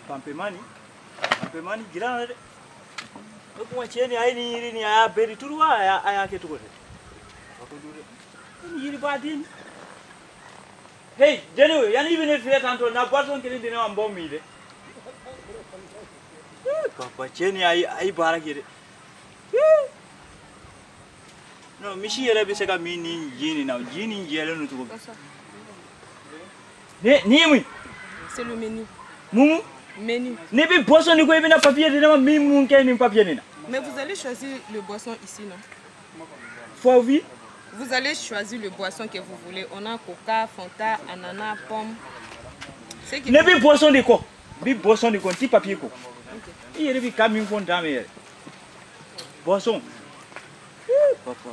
Pampemani pampemani jira dɛ. O kuma cɛ ni a ye nin yiri nin a y'a bɛɛ de turu wa a y'a kɛ cogo di? Nin yiri b'a den. Hey jeliw yanni i bɛ ne filɛ tantɔ na boisson kelen di ne ma n b'o min dɛ. Papa cɛ ni a ye baara kɛ dɛ. Non misi yɛrɛ bɛ se ka min ni ji nin na ji nin jɛlen don cogo min. Ni ye mun ye? C'est le menu. Mun? Menu. Ne bɛ boisson ni ko i bɛna papier di ne ma min mun kɛ nin papier nin na. Mais vous allez choisir le boisson ici, non? Faut oui. Vous allez choisir le boisson que vous voulez. On a coca, Fanta, ananas, pomme. Ne bɛ boisson de kɔ. N bɛ boisson de kɔ n ti papier kɔ. I yɛrɛ bɛ ka min fɔ n t'a mɛn yɛrɛ. Boisson. Papa.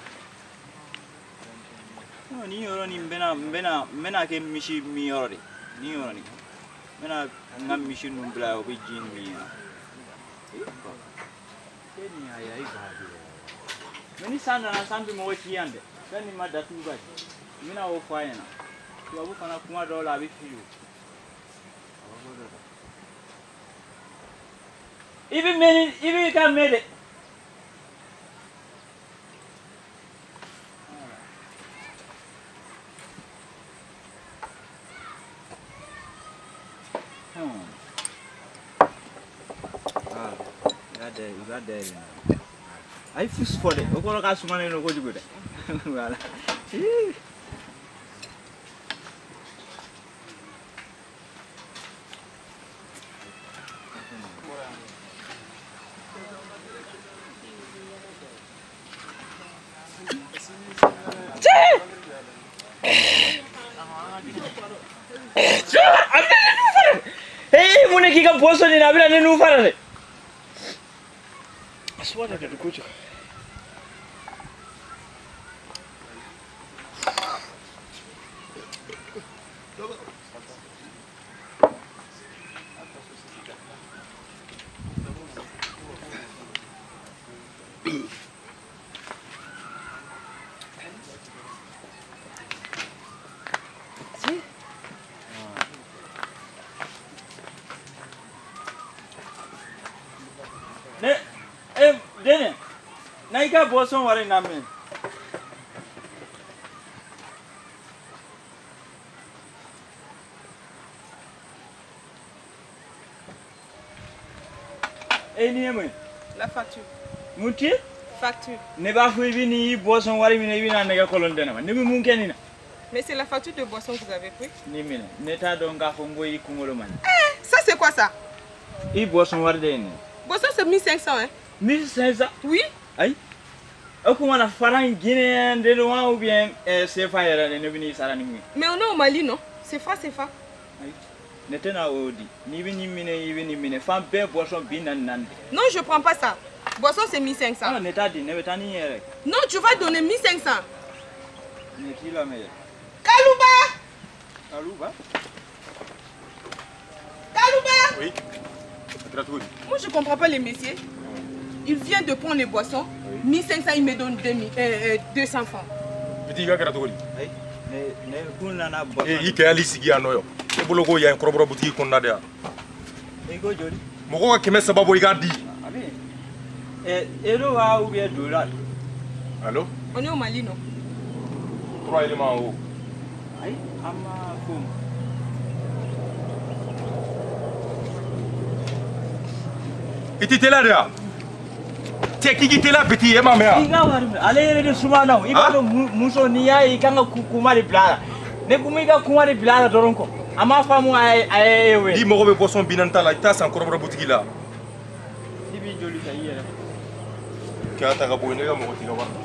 Non nin yɔrɔ nin n bɛna kɛ misi min yɔrɔ de. Nin yɔrɔ nin. N bɛna n ka misi ninnu bila yan u bɛ ji nin min yan. E nin ayi a ye baara kɛ. Mais ni san nana san bɛ mɔgɔ ci yan dɛ. Fɛn nin ma datugu ka di. N bɛna o fɔ a ɲɛna. Tubabu fana kuma dɔw la a bɛ fili o. A b'a fɔ dɔ la. I bɛ mɛn i bɛ ka mɛn dɛ. I b'a dayɛlɛ. A ye fusi fɔ dɛ o kɔrɔ k'a sumalen don kojugu dɛ. Voilà. Hey, mun ne k'i ka boisson nin na a bɛna ne nun fara dɛ. Sumalen de don kojugu. Dene, na i ka boisson wari na mɛn. E nin ye mun ye? La facture. Mun ti? Facture. Ne b'a fɔ i bɛ n'i boisson wari minɛ i bɛ na nɛgɛ kolon di ne ma. Ne bɛ mun kɛ nin na? Mais c'est la facture de boisson que vous avez pris. Ni minɛ ne t'a dɔn k'a fɔ n ko i kunkolo man ɲi. Eh, ça c'est quoi ça? I boisson wari de ye nin ye. Boisson c'est 1500 hein. 1500? Oui. Ayi. O kuma na franc guinéen de don wa ou bien CFA yɛrɛ de ne bɛ n'i sara ni mun ye? Mais on est au Mali non? CFA CFA. Ayi. Ne tɛna o di. N'i bɛ nin minɛ i bɛ nin minɛ fan bɛɛ boisson 44 de. Non, je prends pas ça. Boisson c'est 1500. Non, ne t'a di ne bɛ taa ni n yɛrɛ. Non, tu vas donner 1500. Ne t'i lamɛn yɛrɛ. Kalouba! Kalouba? Kalouba! Oui. Moi je comprends pas les messieurs. Il vient de prendre les boissons, oui. 1500, il me donne 200 francs. Petit gars, kɛra cogo di? Ayi, ne kun nana boisson. I kɛ hali sigi yan nɔ yɔ. E bolo ko yan kɔrɔbɔrɔ butigi kɔnɔna de yan. I ko joli? Mɔgɔw ka 300 bɔ i k'a di. A bɛ yen. Euro wa ou bien dollar? Allo? On est au Mali, non? 3 éléments en haut. Ayi, an ma f'o ma. I tɛ teliya de wa? Cɛ k'i k'i teliya petit e m'a mɛn wa? I ka wari minɛ ale yɛrɛ de suma na o. I b'a dɔn muso n'i y'a ye i kan ka kuma de bila a la. Ne kun b'i ka kuma de bila a la dɔrɔn kɔ. A m'a faamu a ye e wele. N'i mago bɛ boisson 40 ta la i t'a san kɔrɔbɔrɔ butigi la. I b'i joli ta i yɛrɛ. K'a ta ka bɔ yen ne ka mɔgɔ t'i ka wari ta.